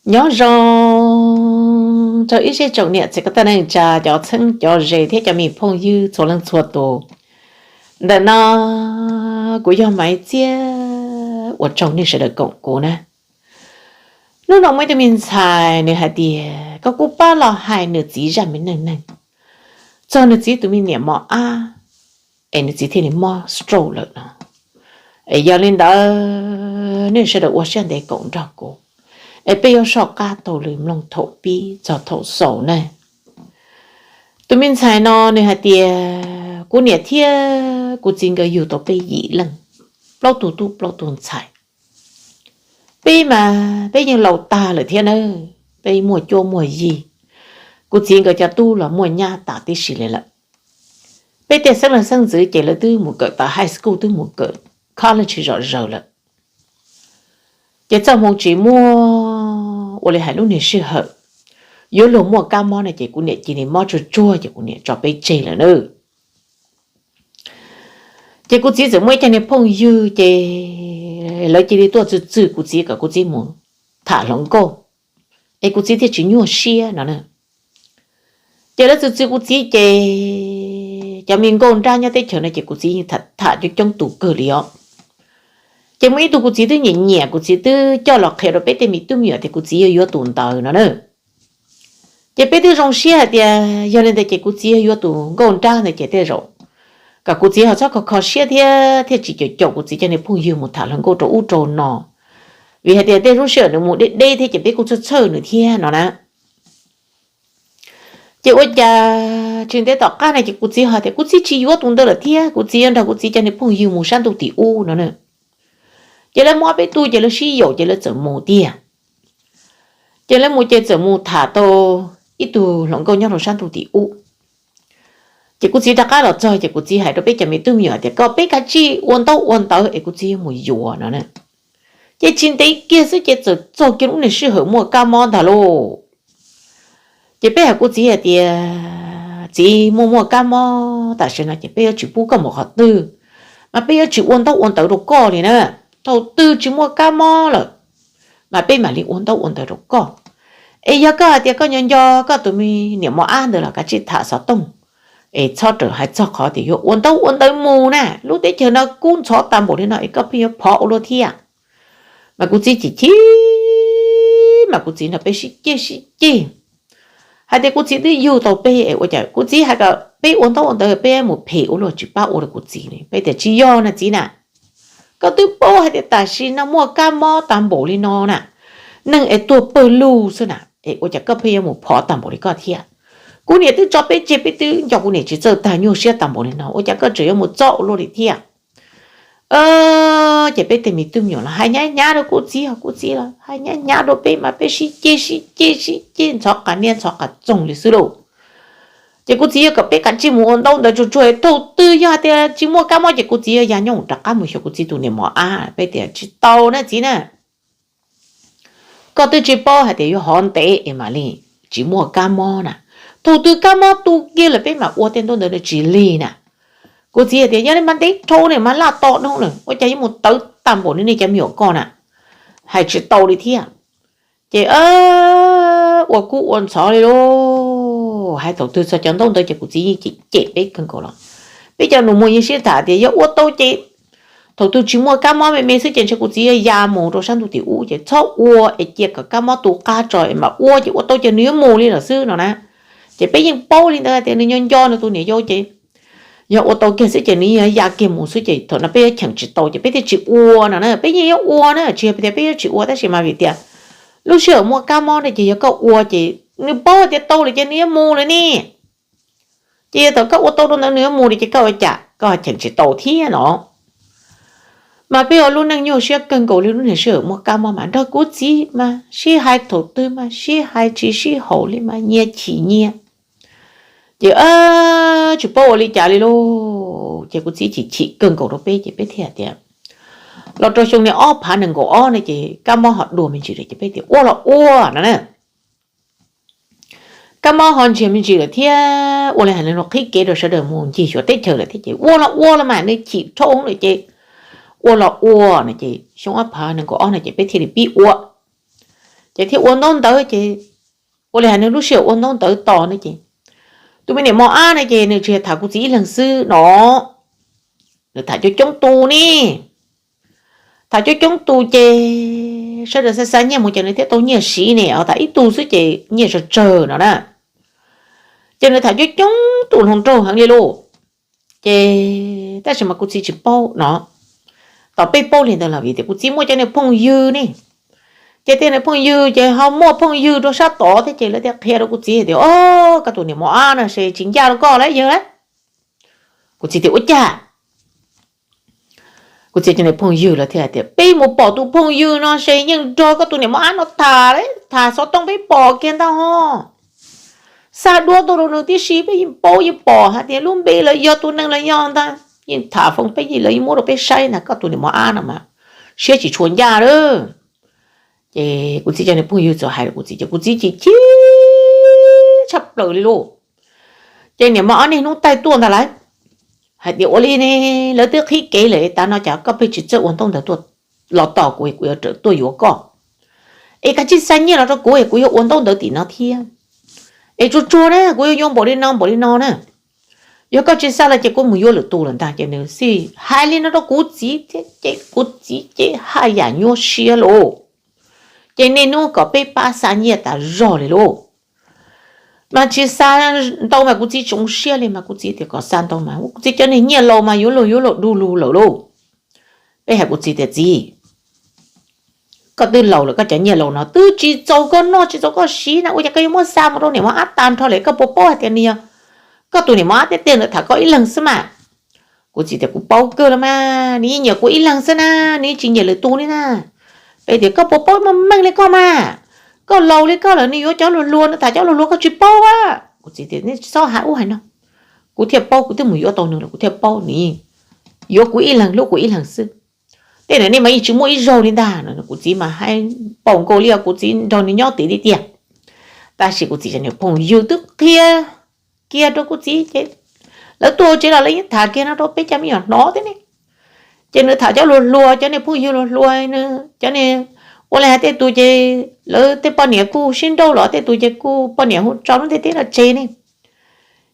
Nyob zoo rau ib zej tsoom niam txiv kwv tij neej tsa, cov txheeb cov ze thiab cov me phooj ywg txhua leej txhua tus. Ntawm no kuv yog Maiv Txiab, ua tsaug nej sawv daws koom kuv na. Hnub no muaj ib tug me ntxhais nws hais tias kom kuv pab los hais nws txiv zaj me neej neeg txog nws txiv tus me niam mos ab, es nws txiv thiaj li mob stroke lawm no. Es yog li ntawd nej sawv daws ua siab ntev koom nrog kuv, es peb yuav soj qab taug lw mloog thaum pib txog thaum xaus ne. Tus me ntxhais no nws hais tias kuv niam thiab kuv txiv nkawd yug tau peb yim leej, plaub tug tub plaub tug ntxhais. Peb mas peb yeej laus tag lawm thiab na, peb muaj cuab muaj yig. Kuv txiv nkawd cov tub los muaj nyab tas tib si li lawm. Peb tej xeeb leej xeeb ntxwv ces lawv twb mus kawm tas high school, twb mus kawm college zom zaws lawm. Ces txoj hmoo tsis muaj ua li hais lub niag sij hawm yuav luag muaj kab mob no ces kuv niam cia li mob tsuag tsuag ces kuv niam tso peb tseg lawm na. Ces kuv txiv txawm muaj ib co niag phooj ywg ces lawv cia li tuaj txwm txwm kuv txiv kom kuv txiv mus tham hluas nkauj, es kuv txiv thiaj tsis nyuaj siab no. Ces lawv txwm txwm kuv txiv ces cov me nkauj nrab nyob teb chaws no ces kuv txiv yeej tham coob coob tus kawg li os. Ces muaj ib tug kuv txiv twb nyiam nyiam, kuv txiv twb coj los qhia rau peb tej me tub me nyuam tias kuv txiv yuav yuav tus ntawd no na. Ces peb twb zoo siab hais tias yog li ntawd ces kuv txiv yuav yuav tus nkauj nrab ntawd ces tej zaum kom kuv txiv ho txhob kho kho siab thiab thiaj tsis caum caum kuv txiv cov niag phooj ywg mus tham hluas nkauj rau ub rau no, vim hais tias tej lub sij hawm nws mus deb deb thiab ces peb kuj txhawj txhawj nws thiab no na. Ces ua cas tsis ntev tom qab no ces kuv txiv hais tias kuv txiv tsis yuav tus ntawd lawm thiab, kuv txiv yuav nrog kuv txiv cov niag phooj ywg mus sab ntuj tim ub no na. Ces lawv muaj ob peb tug ces lawv sib yaum ces lawv txawm mus tiag. Ces lawv mus ces txawm mus tham tau ib tug hluas nkauj nyob rau sab ntuj tim ub. Ces kuv txiv rov qab los txog ces kuv txiv hais rau peb cov me tub me nyuam tias kom peb kav tsij ua ntaub ua ntawv es kuv txiv yuav mus yuav no na. Ces tsis ntev kiag xwb ces txawm txog kiag lub niag sij hawm muaj kab mob ntag lauj. Ces peb hais kuv txiv hais tias txiv, muaj muaj kab mob tam sim no ces peb yuav tsis pub koj mus qhov twg, mas peb yuav tsis ua ntaub ua ntawv rau koj li na. Thaum twg tsis muaj kab mob lawm mas peb mam li ua ntaub ua ntawv rau koj. Es yog koj hais tias koj nyob nco koj tus me niam mos ab ntawd los kav tsij tham xov tooj, es txhob rawm hais txog qhov tias yuav ua ntaub ua ntawv mus na. Lub teb chaws no kub ntxhov tag npaum li no es koj pheej yuav phov ua luaj thiab. Mas kuv txiv chim chim, mas kuv txiv nrog peb sib ceg sib ceg hais tias kuv txiv twb yug tau peb es ua cas kuv txiv hais kom peb ua ntaub ua ntawv peb mus phem ua luaj tsis pab ua rau kuv txiv li. Peb tias tsis yog na txiv na, koj twb paub hais tias tam sim no muaj kab mob tag npaum li no na, neeg es tuag pawg lug xwb na, es ua cas koj pheej yuav mus phov tag npaum li koj thiab? Kuv niam twb tso peb tseg, peb twb nco kuv niam tsis txawj tag nyuaj siab tag npaum li no, ua cas koj tseem yuav mus txob ua luaj li thiab? Ces peb tej me tub me nyuam los hais nyab nyab rau kuv txiv, kuv txiv los hais nyab nyab rau peb mas peb sib ceg sib ceg sib ceg ntxhov qas niab ntxhov qas txoog li xwb lauj. Ces kuv txiv yuav kom peb kav tsij mus ua ntaub ntawv tsuag tsuag, thaum twg yog hais tias tsis muaj kab mob ces kuv txiv yuav ya nyob rov qab mus xyuas kuv txiv tus niam mos ab. Peb tias tsis tau na txiv na, koj twb tsis paub hais tias yuav hov ntev es mam li tsis muaj kab mob na. Thaum twg kab mob tu kiag lawm peb mam ua tej ntaub ntawv tsis lig na. Kuv txiv tias yog li mas ntev dhau ne mas laj to dhau lawm, ua cas yuav mus tawv tag npaum li nej cov me nyuam koj na, hais tsis tau li thiab. Ces ua kub ua ntxhov li lauj, hais thaum twg txog cov ntaub ntawv ces kuv txiv yeej cem cem peb kawg nkaus los. Peb cov nus muag yeej sib tham tias yog ua tau ces thaum twg tsis muaj kab mob me me xwb ces ntshe kuv txiv yuav ya mus rau sab ntuj tim ub ces txhob ua es cia kom kab mob tu qab tso es mam ua ces ua tau ces nws yuav mus li lawm xwb no na. Ces peb yeej paub li ntawd tias nws nyob nco nws tus niam yau ces yog ua tau kiag xwb ces nws yuav ya kiag mus xwb ces thaum no peb yuav cheem tsis tau ces peb thiaj tsis ua no na. Peb yeej yuav ua na, tsis yog tias peb yuav tsis ua tab sis mas vim tias lub sij hawm muaj kab mob ne ces yog koj ua ces nws paub tias tau lawm ces nws yuav mus lawm ne. Ces yog thaum koj ua tau rau ntawd nws yuav mus li ces koj ua cas koj cheem tsis tau thiab no. Mas peb ua lub neej nyuaj siab kawg nkaus li lub niag sij hawm muaj kab mob mas nrog kuv txiv mas sib hais thaum twg mas sib hais tsis sib haum li mas nyias chim nyias. Ces tsis paub ua li cas li lauj, ces kuv txiv chim chim kawg nkaus rau peb ces peb thiaj tias los rau xyoo niag ob phav nees nkaum ob no ces kab mob ho dua me ntsis lawm ces peb tias ua los ua no na. Kab mob ho ntsiag me ntsis lawm thiab ua li hais nws qhib kev rau sawv daws mus ncig xyuas teb chaws lawm thiab ces ua los ua los mas nws chim dhau lawm ces ua los ua no ces xyoo ob phav nees nkaum ob no ces peb thiaj li pib ua. ces thiaj ua ntaub ntawv ces ua li hais nws lub sij hawm ua ntaub ntawv tos no ces tus me niam mos ab no ces nws tsis yog tham kuv txiv ib leeg xwb no, nws tham coob coob tus ne. Tham coob coob tus ces sawv daws xa xa nyiaj mus ces nws thiaj tau nyiaj siv ne, tham ib tug xwb ces nyiaj tsawg tsawg no na. Ces nws tham coob coob tus hluas nraug heev li lauj. Ces tab sis mas kuv txiv tsis paub no, tos peb paub li ntawd los vim tias kuv txiv muaj cov niag phooj ywg ne. Ces tej niag phooj ywg ces ho muaj phooj ywg rau sab tod thiab ces lawv thiaj qhia rau kuv txiv tias, O, koj tus niam mos ab no ces tsis ncaj rau koj lawm yawg lauj. Kuv txiv tias, Ua cas? Kuv txiv cov niag phooj ywg los thiaj hais tias, Peb mus pom tus phooj ywg no ces yeej nrog koj tus niam mos ab no tham, tham xov tooj peb pom kiag ntag ho. Xa duab tuaj rau nws tib si peb yeej paub yeej pom hais tias lub npe los yog tus neeg los yog ntag, yeej tham foob peb yeej lawv yeej muab rau peb saib ntag, koj tus niam mos ab no mas siab tsis tshua ncaj lawm. Ces kuv txiv cov niag phooj ywg txawm hais rau kuv txiv ces kuv txiv chim chim tshaj plaws li lauj. Ces niam mos ab niaj hnub taij tuaj ntag lauj, hais tias, Ua li ne, lawv twb qhib kev lawm tav no cas koj pheej tsis txawj ua ntaub ntawv los tos kuv, kuv yuav tuaj yuav koj. Es kav tsij xa nyiaj los rau kuv es kuv yuav ua ntaub ntawv tim no thiab. Es tsuag tsuag na kuv yuav yuav npaum li no npaum li no na. Yog koj tsis xa los ces kuv mus yuav lwm tus lawm ntag. Ces nws xij hais li no rau kuv txiv thiab ces kuv txiv ces haj yam nyuaj siab lauj. Ces niaj hnub kom peb pab xa nyiaj tas zog li lauj. Mas tsis xa ntau mas kuv txiv tsoov siab li mas kuv txiv tias kom xa ntau mas kuv txiv cov niag nyiaj laus mas yuav luag yuav luag du lug lawm lauj. Peb hais kuv txiv tias, Txiv, koj twb laus lawm, koj cov nyiaj laus no twb tsis txaus koj noj tsis txaus koj siv na, ua cas koj yuav muab xa mus rau niam mos ab tag nrho lawm? Koj puas paub hais tias nws yog koj tus niam mos ab tiag tiag, nws tham koj ib leeg xwb mas. Kuv txiv tias, Kuv paub kawg los mas, nws yeej nyiam kuv ib leeg xwb na, nws yeej tsis nyiam lwm tus li na. Peb tias, Koj puas paub meej meej li koj mas, koj laus li koj lawm nws yuav cov luag hluas, nws tham cov luag hluas koj tsis paub a. Kuv txiv tias, Nej txhob hais ub hais no, kuv thiaj paub, kuv twb mus yuav tau nws los kuv thiaj paub, nws yuav kuv ib leeg hlub kuv ib leeg xwb. Tej no nej mas yeej tsis muaj ib zaug li ntag no. Kuv txiv mas hais npaum nkaus li kuv txiv nrog nws nyob tid tiag tiag. Tab sis kuv txiv cov niag phooj ywg twb qhia kiag rau kuv txiv ces lawv tuaj tsev los lawv yeej tham kiag no rau peb cov me nyuam hnov thiab ne. Ces nws tham cov luag hluas, cov niag phooj ywg luag hluas, nws cov niag ua li hais tej tus ces lawv tej poj niam kuj sib nrauj los tej tus ces kuj poj niam hu tso lub ntiaj teb no tseg ne.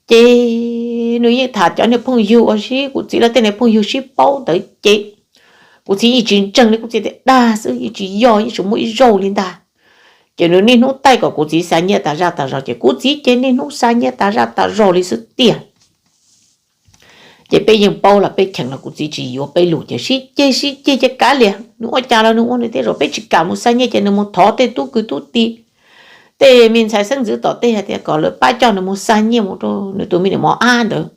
Ces nws yeej tham cov niag phooj ywg uas sib, kuv txiv lawv tej niag phooj ywg sib paub ntawd ces kuv txiv yeej tsis ntseeg li, kuv txiv tias dag xwb, yeej tsis yog, yeej tsis muaj ib zaug li ntag. Ces nws niaj hnub taij kom kuv txiv xa nyiaj tas zaj tas zog ces kuv txiv ces niaj hnub xa nyiaj tas zaj tas zog li xwb tiag. Ces peb yeej paub los peb cheem los kuv txiv tsis yuav peb lus ces sib ceg sib ceg ces kav liam, nws ua cas los nws ua nws tej zaum, peb tsis kam mus xa nyiaj ces nws mus thov tej tub kwv tub tij, tej me ntxhais xeeb ntxwv tom tej hais tias kom lawv pab coj nws mus xa nyiaj mus rau nws tus me niam mos ab ntawd.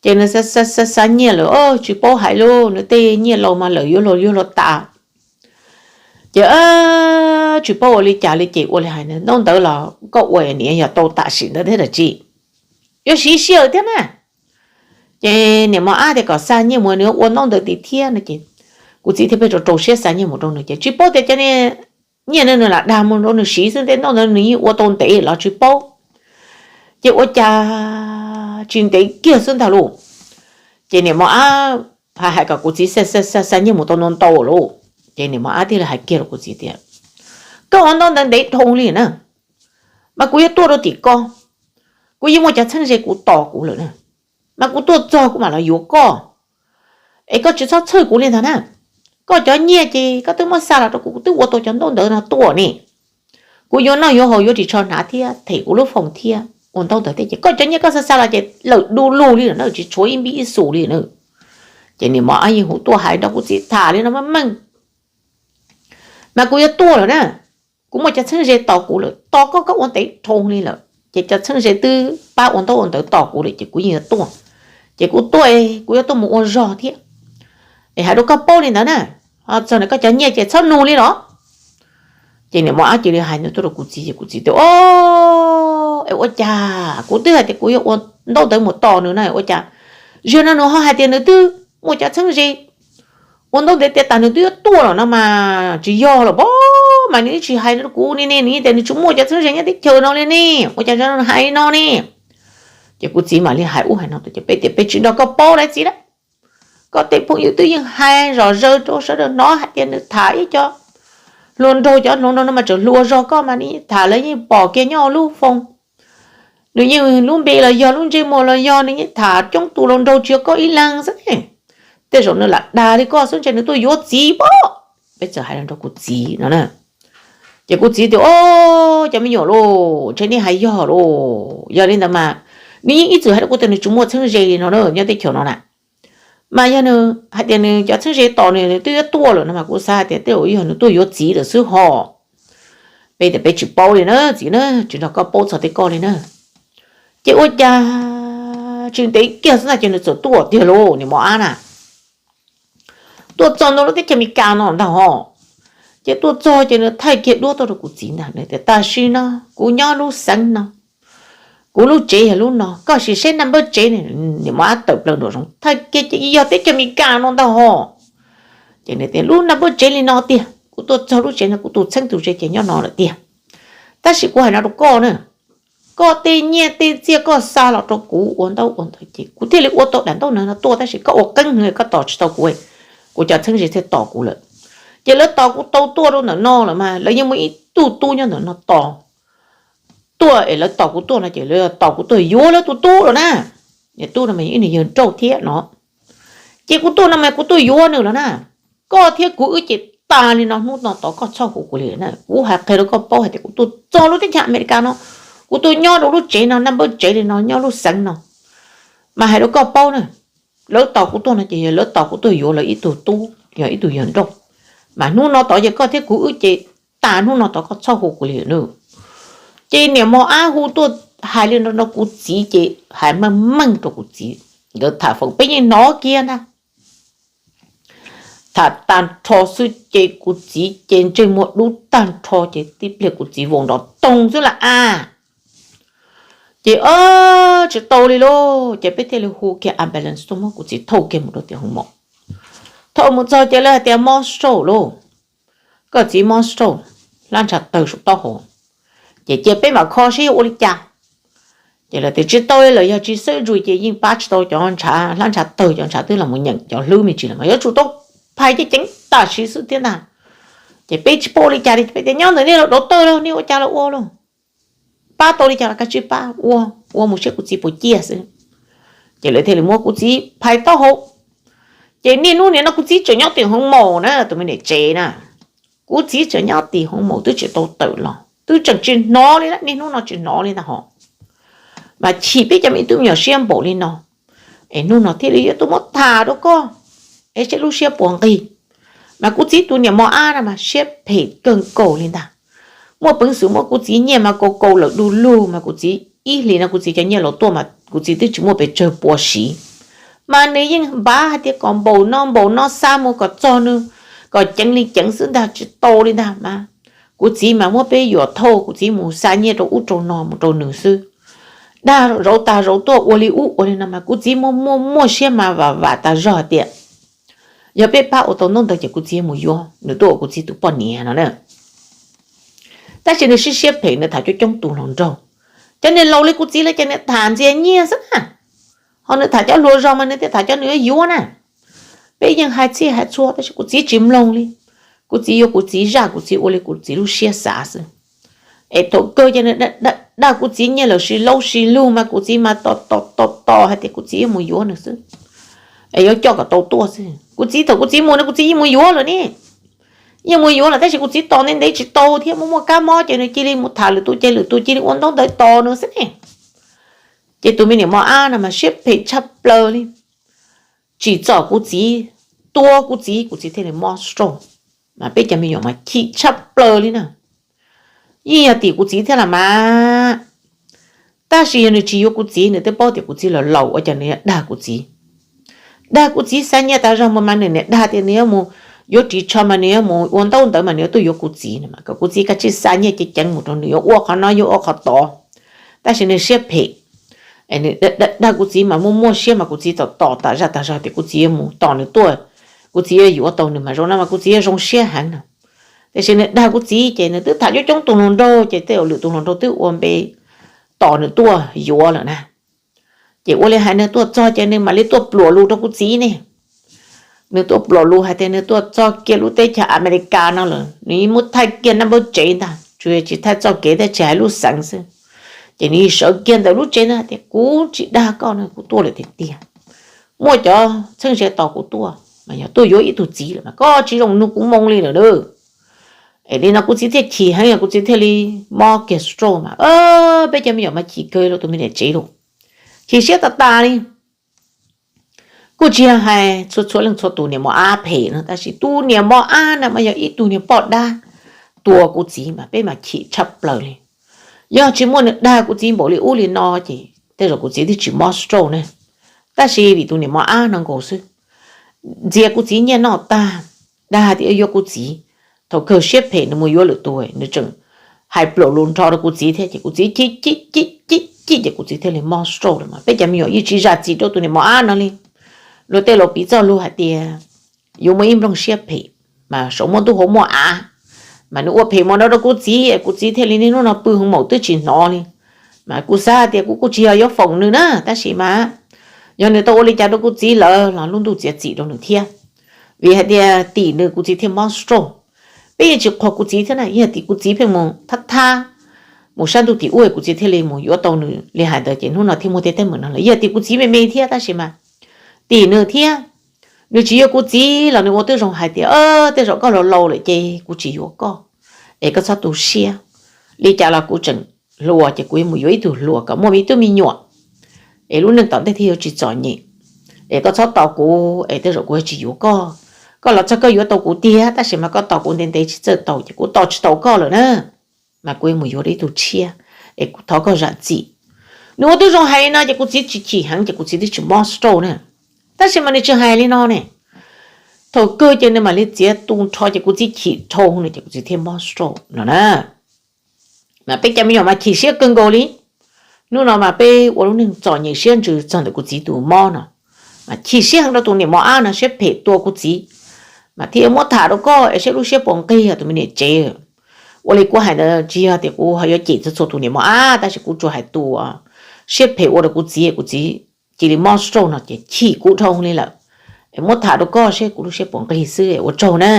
Ces nws xa xa nyiaj lawm tsis paub hais lauj, nws tej nyiaj laus mas lawm yuav luag yuav luag tas. Ces tsis paub ua li cas li ces ua li hais ntaub ntawv los koj ua niam yog tau tam sim ntawd thiab dab tsi, yuav siv sij hawm thiab na. Ces niam mos ab tias kom xa nyiaj mus nws ua ntaub ntawv tim thiab no ces kuv txiv thiaj pheej rau rau siab xa nyiaj mus rau nws ces tsis paub tias cov nyiaj no nws lam dag mus rau nws siv xwb, tej ntaub ntawv nws yeej ua tau ntev los tsis paub. Ces ua cas tsis ntev kiag xwb ntag lauj, ces niam mos ab hais hais kom kuv txiv xa xa nyiaj mus tau ntau ntau lauj. Ces niam mos ab thiaj li hais kiag rau kuv txiv tias, Koj ua ntaub ntawv ntev dhau li na, mas kuv yuav tuaj rau tim ko, kuv yeej muaj cov txheeb ze kuv tos kuv lawm na, mas kuv tuaj txog kuv mam los yuav koj. Es koj tsis txhob txhawj kuv li ntag na. Koj cov nyiaj ces koj twb muab xa los rau kuv, kuv twb ua tau cov ntaub ntawv no tuaj ne. Kuv yuav noj yuav haus yuav ris tsho hnav thiab them kuv lub foom thiab ua ntaub ntawv thiab ces koj cov nyiaj koj xa xa los ces lawm du lug li lawm na, tsis tshuav ib npib ib xus li na. Ces niam mos ab yeej hu tuaj hais nrog kuv txiv tham li no meej meej, mas kuv yuav tuaj lawm na. Kuv muaj cov txheeb ze tos kuv lawm, tos koj koj ua ntev dhau li lawm ces cov txheeb ze twb pab ua ntaub ua ntawv tos kuv lawm ces kuv yeej yuav tuaj. Ces kuv tuaj, kuv yuav tuaj mus ua zog thiab. Es hais rau koj paub li ntawd na, txog ntawm koj cov nyiaj ces txhob nug li los. Ces niam mos ab cia li hais no tuaj rau kuv txiv ces kuv txiv tias, O, es ua cas kuv twb hais tias kuv yuav ua ntaub ntawv mus tos nws na, ua cas zaum no nws ho hais tias nws twb muaj cov txheeb ze ua ntaub ntawv tiav tas nws twb yuav tuaj los no mas tsis yog los pob, mas nws twb tsis hais rau kuv ne, nws tias nws tsis muaj cov txheeb ze nyob teb chaws no li ne, ua cas zaum no nws hais no ne? Ces kuv txiv mam li hais ub hais no ces peb tias peb tsis nrog koj paub lawm txiv lawm. Koj tej phooj ywg twb yeej hais zom zaws rau sawv daws hnov hais tias nws tham ib co Hluas nraug cov hluas nraug no mas tseem hluas zog koj mas nws yeej tham lawv yeej pom kiag nyob lub phone. Nws yeej lub npe los yog lub ntsej muag los yog nws yeej tham coob tus hluas nraug tsis yog koj ib leeg xwb ne. Tej zaum nws lam dag li koj xwb ntshe nws tuaj yuav txiv pob. Peb txawm hais rau kuv txiv no na. Ces kuv txiv tias, O, cov me nyuam lauj, ntshe nej hais yog lauj. Yog li ntawd mas nws yeej ib txwm hais rau kuv tias nws tsis muaj txheeb ze li no na nyob teb chaws no na. Mas yog nws hais tias nws cov txheeb ze tos nws nws twb yuav tuaj lawm no mas kuv xav hais tias tej zaum yog nws tuaj yuav txiv lawm xwb ho. Peb tias peb tsis paub li na txiv na, tsis nrog koj paub txog tej koj li na. Ces ua cas tsis ntev kiag xwb ntag ces nws txawm tuaj tiag lauj niam mos ab na. Tuaj txog ntua lub teb chaws Amelikas no ntag ho. Ces tuaj txog ces nws thaij kiag duab tuaj rau kuv txiv ntag, nws tias, Tam sim no kuv nyob lub xeev no, kuv lub tsev yog lub no, koj sim saib naj npawb tsev. Niam mos ab tawm plaws nraum zoov thaij kiag ces yog teb chaws Amelikas no ntag ho. Ces nws tias, Lub naj npawb tsev li no tiag. Kuv tuaj txog lub tsev no kuv tus txheeb tus ze ces nyob no lawm tiag. Tab sis kuv hais no rau koj na, koj tej nyiaj tej txiaj koj xa los rau kuv ua ntaub ua ntawv ces kuv thiaj li ua tau daim ntaub ntawv no tuaj, tab sis koj ua qeeb hwv koj tos tsis tau kuv, kuv cov txheeb ze thiaj tos kuv lawm. Ces lawv tos kuv tau tuaj rau ntawm no lawm mas lawv yeej muaj ib tug tub nyob ntawm no tos tuaj es lawv tos kuv tuaj no ces lawv tos kuv tuaj yuav lawv tus tub lawm na. Niam tub no mas ib nws yawg nrauj thiab no. Ces kuv tuaj no mas kuv tuaj yuav nws lawm na. Koj thiab kuv wb ces tas li no, hnub no tod koj txhob hu kuv li na. Kuv hais qhia rau koj paub hais tias kuv tuaj txog lub teb chaws Amelikas no, kuv tuaj nyob rau lub tsev no, naj npawb tsev li no, nyob lub xeev no. Mas hais rau koj paub na, lawv tos kuv tuaj no ces yog lawv tos kuv tuaj yuav lawv ib tug tub, yog ib tug yawg nrauj. Mas hnub no tod ces koj thiab kuv wb ces tas, hnub no tod koj txhob hu kuv li na. Ces niam mos ab hu tuaj hais li no rau kuv txiv ces hais meej meej rau kuv txiv, nkawd tham foom peb yeej hnov kiag ntag. Tham tag nrho xwb ces kuv txiv ces ntsej muag dub tag nrho ces tib pliag kuv txiv vau nrov toog xwb lawm a. Ces tsis tau li lauj, ces peb thiaj li hu kiag ambulance tuaj muab kuv txiv thauj kiag mus rau tim hoo maum. Thauj mus txog ces lawv hais tias mob stroke lauj, koj txiv mob stroke, hlab ntshav tawg saum taub hau. Ces cia peb mam kho seb yuav ua li cas. Ces lawv tias tsis tau li lawm, yog tsis xab zus ces yeej pab tsis tau cov ntshav, hlab ntshav tawg, cov ntshav twb los mus nyeem cov hlwb me ntsis lawm mas yuav tsum tau phais ceev ceev tam sim xwb thiab ntag. Ces peb tsis paub ua li cas li, peb tias nyob ntawm nej los dauv tawg lauj, nej ua cas los ua lauj, pab tau li cas los kav tsij pab ua, ua mus saib kuv txiv puas ciaj xwb. Ces lawv thiaj li muab kuv txiv phais taub hau. Ces niaj hnub nim no kuv txiv tseem nyob tim hoo maum na, tus me niam tsev na. Kuv txiv tseem nyob tim hoo maum twb tsis tau tawm los, twb tseem tsis hnov li na, niaj hnub no tsis hnov li ntag hos. Mas chim peb cov me tub me nyuam siab npaum li no, es hnub no thiaj li yuav tuaj muab tham rau koj, es seb lub siab puas nqig. Mas kuv txiv tus niam mos ab na mas siab phem kawg nkaus li ntag. Muaj peev xwm muab kuv txiv nyiaj mas kaus kaus lawm du lug mas kuv txiv ib hlis no kuv txiv cov nyiaj los tuaj mas kuv txiv twb tsis muaj pes tsawg pua siv. Mas nws yeej npav hais tias kom npaum no npaum no xa mus kom txog nws, kom ceev li ceev xwb ntag, tsis tau li ntag mas. Kuv txiv mas muab peb yuam thauj, kuv txiv mus xa nyiaj rau ub rau no mus rau nws xwb. Dag zauv tag zauv tuaj ua li ub ua li no mas kuv txiv muaj muaj muaj siab mas vam vam tas zog hais tias yog peb pab ua tau ntaub ntawv ces kuv txiv mus yuav nws tuaj ua kuv txiv tus poj niam no na. Tab sis nws siab siab phem, nws tham coob coob tus hluas nraug. Cov niag laus li kuv txiv lawv ces nws tham ntxias nyiaj xwb na. Ho nws tham cov hluas zog mas nws thiaj tham cov nws yuav yuav na. Peb yeej hais txhij hais txhua tab sis kuv txiv tsis mloog li. Kuv txiv yuav kuv txiv zaj, kuv txiv ua li kuv txiv lub siab xav xwb. Es thaum kawg ces nws dag kuv txiv nyiaj lawm si laub si lug mas kuv txiv mas tos tos tos tos hais tias kuv txiv yuav mus yuav nws xwb, es yuav coj kom tau tuaj xwb. Kuv txiv thaum kuv txiv mus no kuv txiv yeej mus yuav lawm ne. Yeej mus yuav lawm tab sis kuv txiv tos ntev ntev tsis tau thiab muaj muaj kab mob ces nws cia li mus tham lwm tus ces lwm tus cia li ua ntaub ntawv tos nws xwb ne. Ces tus me niam mos ab no mas siab phem tshaj plaws li. Tsim txom kuv txiv, tua kuv txiv, kuv txiv thiaj li mob stroke. Mas peb cov me nyuam mas chim tshaj plaws li na. Yeej yog tim kuv txiv thiab los mas. Tab sis yog nws tsis yuav kuv txiv, nws twb paub tias kuv txiv los laus ua cas nws yuav dag kuv txiv. Dag kuv txiv xa nyiaj tas zog mus mas nws niam dag tias nws yuav mus yuav ris tsho mas nws yuav mus ua ntaub ntawv mas nws yuav tuaj yuav kuv txiv no mas kom kuv txiv kav tsij xa nyiaj ceev ceev mus rau nws yuav ua qhov no yuav ua qhov tod. Tab sis nws siab phem, nws dag kuv txiv mas muaj muaj siab mas kuv txiv tos tos tas zaj tas zog tias kuv txiv yuav mus tos nws tuaj, kuv txiv yuav yuav tau nws mas zoo no mas kuv txiv yuav zoo siab heev no. Tiam sis nws dag kuv txiv ces nws twb tham coob coob tus hluas nraug ces tej zaum lwm tus hluas nraug twb ua npe tos nws tuaj yuav lawm na. Ces ua li hais nws tuaj txog ces nws mam li tuaj pluam lus rau kuv txiv ne. nws tuaj plam lus hais tias nws tuaj txog kiag lub teb chaws Amelikas no lawm, nws yeej muab thaij kiag naj npawb tsev ntag, tsuas yog tsis thaij txoj kev thiab tsis hais lub xeev xwb. Ces nws sawv kiag ntawm lub tsev ntag tias, kuv tsis dag koj no, kuv tuaj lawm tiag tiag. Muaj cov txheeb ze tos kuv tuaj, mas yog tuaj yuav ib tug txiv lawm mas koj tsis zoo nug kuv moo li lawm na. Es li no kuv txiv thiaj chim heev, kuv txiv thiaj li mob kiag stroke mas. Peb cov me nyuam mas chim kawg los tus me niam tsev los chim siab tas tas li. Kuj tsis yog hais txhua txhua leej txhua tus niam mos ab phem no, tab sis tus niam mos ab na mas yog ib tug niag poj dab tua kuv txiv mas peb mas chim tshaj plaws li. Yog tsis muaj nws dag kuv txiv npaum li ub li no ces tej zaum kuv txiv twb tsis mob stroke ne. Tab sis vim tus niam mos ab no nkaus xwb, ntxias kuv txiv nyiaj noj tag, dag tias yuav kuv txiv, thaum kawg siab phem nws mus yuav lwm tus, nws tseem hais plaum lus nrho rau kuv txiv thiab ces kuv txiv chim chim chim chim ces kuv txiv thiaj li mob stroke lawm mas. Peb cov me nyuam yeej tsis zam txim rau tus niam mos ab no li. Luag tej laus piv txoj lus hais tias yuav muaj ib nplooj siab phem mas saum muaj ntuj hauv muaj av, mas nws ua phem mus no rau kuv txiv, kuv txiv thiaj li niaj hnub no pw hoo maum twb tsis hnov li. Mas kuv xav tias kuv kuj tsis yog yuav foom nws na, tab sis mas yog nws tau ua li cas rau kuv txiv lawm los lub ntuj txiav txim rau nws thiab. Vim hais tias tim nws kuv txiv thiaj mob stroke. Peb yeej tsis qhuas kuv txiv thiab na, yog tim kuv txiv pheej mus thab thab mus sab ntuj tim ub kuv txiv thiaj li mus yuav tau nws li hais ntawd ces hnub no thiaj muaj tej teeb meem no lawm. Yog tim kuv txiv me me thiab tab sis mas tim nws thiab. Nws tsis yuav kuv txiv los nws ua twb zoo hais tias, tej zaum koj laus laus lawm ces kuv tsis yuav koj, es koj txhob tu siab. Li cas los kuv tseem hluas ces kuv yuav mus yuav ib tug hluas kom muaj me tub me nyuam, es lub neej tom ntej thiaj yuav tsis txom nyem. Es koj txhob tos kuv es tej zaum kuv yuav tsis yuav koj. Koj los txog koj yuav tau kuv tiag, tab sis mas koj tos kuv ntev ntev tsis txawj tau ces kuv tos tsis tau koj lawm na, mas kuv yuav mus yuav ib tug tshiab, es kuv thov koj zam txim. Nws ua twb zoo hais li no ces kuv txiv tsis chim heev ces kuv txiv twb tsis mob stroke na. Tab sis mas nws tsis hais li no ne, thaum kawg ces nws mam li txiav tu nrho ces kuv txiv chim dhau no ces kuv txiv thiaj mob stroke no na. Mas peb cov me nyuam mas chim siab kawg nkaus li. Hnub no mas peb ua lub neej txom nyem siab ntsws txog ntawm kuv txiv tus mob no, mas chim siab heev rau tus niam mos ab no siab phem tua kuv txiv. Mas thiaj muab tham rau koj es saib lub siab puas nqig tus me niam tsev. Ua li kuv hais ntawd tsis yog tias kuv ho yuav cem txhua txhua tus niam mos ab, tab sis kuv tsuas hais tus siab phem ua rau kuv txiv, kuv txiv cia li mob stroke no ces chim kuv dhau li lawm. Es muab tham rau koj seb kuv lub siab puas nqig xwb, ua tsaug na.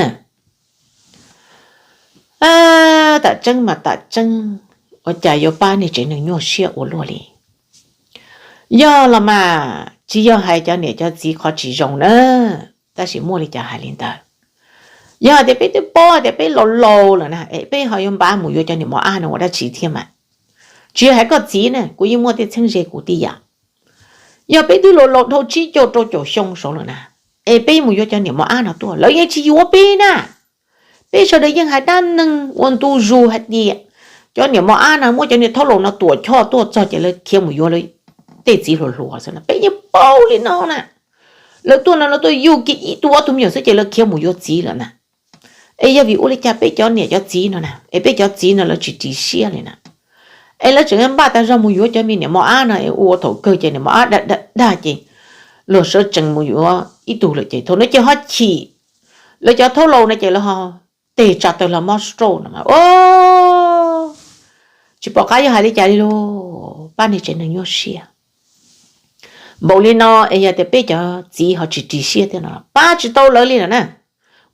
Tam tseeb mas tam tseeb, ua cas yuav pab niag tsev neeg nyuaj siab ua luaj li. Yog los mas tsis yog hais cov niam cov txiv qhov tsis zoo na, tab sis muaj li cas hais li ntawd. Yog hais tias peb twb paub hais tias peb laus laus lawm na es peb ho yuav npaj mus yuav cov niam mos ab no ua dab tsi thiab mas. Tsis yog hais koj txiv ne, kuv yeej muaj tej txheeb ze kuv tib yam. Yog peb twb laus laus dhau tsib caug rau caum xyoo saud lawm na, es peb mus yuav cov niam mos ab no tuaj lawv yeej tsis yuav peb na. Peb sawv daws yeej hais dab neeg ua ntu zus hais tias cov niam mos ab no muab cov niag thaub laus no tuam choj tuaj txog ces lawv khiav mus yuav lawv tej txiv hluas hluas xwb na, peb yeej paub li no na. Lawv tuaj no lawv tuaj yug kiag ib tug ob tug me nyuam xwb ces lawv khiav mus yuav txiv lawm na. Es yog vim ua li cas peb cov niam cov txiv no na, es peb cov txiv no lawv tsis ris siab li na, es lawv tseem npaj tas zog mus yuav cov me niam mos ab no es ua thaum kawg ces niam mos ab dag dag dag ces luag sawv tsees mus yuav ib tug lawm ces thaum no ces ho chim. Lawv cov thaub laus no ces lawv ho teg tsa taw los mob stroke no mas, tsis pom qab yuav hais li cas li lauj, pab niag tsev neeg nyuaj siab. Npaum li no es yog tias peb cov txiv ho tsis ris siab thiab no pab tsis tau lawv li lawm na.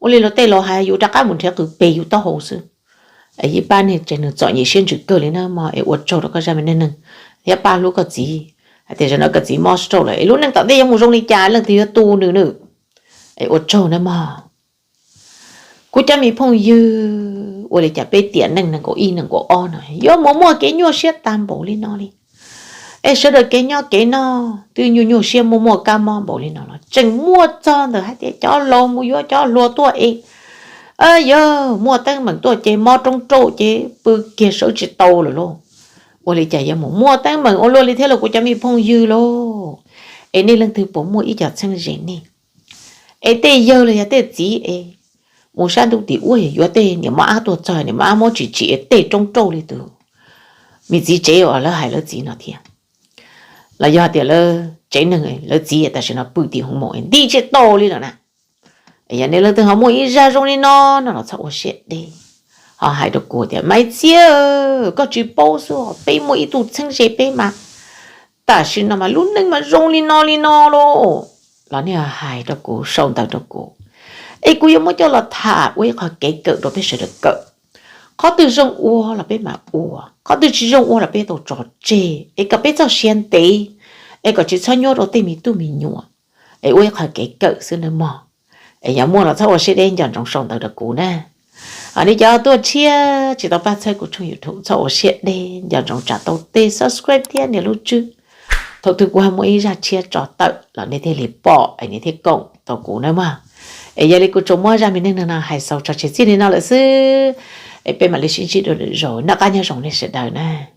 Ua li luag tej laus hais yus rov qab mus nrhiav qws pes yus taub hau xwb. Es yeej pab niag tsev neeg txom nyem siab ntsws kawg li na mog, es ua tsaug rau koj zaj me neej neeg thiab pab hlub koj txiv hais tias zaum no koj txiv mob stroke lawm es lub neej tom ntej yuav mus zoo li cas leej twg yuav tu nws na. Es ua tsaug na mog. Kuv cov me phooj ywg, ua li cas peb tiam neej nees nkaum ib nees nkaum ob no yuav mus muaj kev nyuaj siab tag npaum li no li? Es sawv daws kev nyob kev noj twb nyuaj nyuaj siab muaj muaj kab mob npaum li no los tseem muaj txog ntawm hais tias cov laus mus yuav cov hluas tuaj es yog muaj teeb meem tuaj ces mob roob rauj ces pw kiag sawv tsis tau lawm lauj. Ua li cas yuav mus muaj teeb meem ua luaj li thiab lauj kuv cov me phooj ywg lauj? Es nej leej twg puas muaj ib co txheeb ze nej? Es tej yawg los yog tej txiv es mus sab ntuj tim ub yuav tej niam mos ab tuaj txog niam mos ab muab tsim tsim es tej roob rauj li tus me txiv tsev uas lawv hais lawv txiv no thiab. Los yog tias lawv tsev neeg lawv txiv tam sim no pw tim hoo maum nti tsis tau li lawm na. Yog nej leej twg ho muaj ib zaj zoo li no no los txhob ua siab deb, ho hais rau kuv tias Maiv Txiab, koj tsis paub xwb, peb muaj ib tug txheeb ze peb mas tam sim no mas lub neej mas zoo li no li no lauj. los nej hais rau kuv, sau ntawv rau kuv, es kuv yuav muab coj los tham ua ib qho kev kawm rau peb sawv daws kawm. Qhov twg zoo ua los peb mam ua, qhov twg tsis zoo ua los peb tau tso tseg es kom peb txoj sia ntev, es kom tsis txhob nyuaj rau tej me tub me nyuam, es ua ib qho kev kawm xwb nawb mog. Es yog muaj los txhob ua siab deb, nco ntsoov sau ntawv rau kuv na. Hos nej cov tuaj tshiab tsis tau pab txhawb kuv tshooj YouTube txhob ua siab deb, nco ntsoov tsa tau tej subscribe thiab nias lub tswb. Thaum twg kuv ho muaj ib zaj tshiab tso tawm los nej thiaj li pom es nej thiaj koom tau kuv nawb mog. Es yog li kuv tsuas muab zaj me neej neeg no hais xaus tso tseg txij li no lawm xwb, es peb mam li sib ntsib dua lwm zaus, noj qab nyob zoo nej sawv daws na.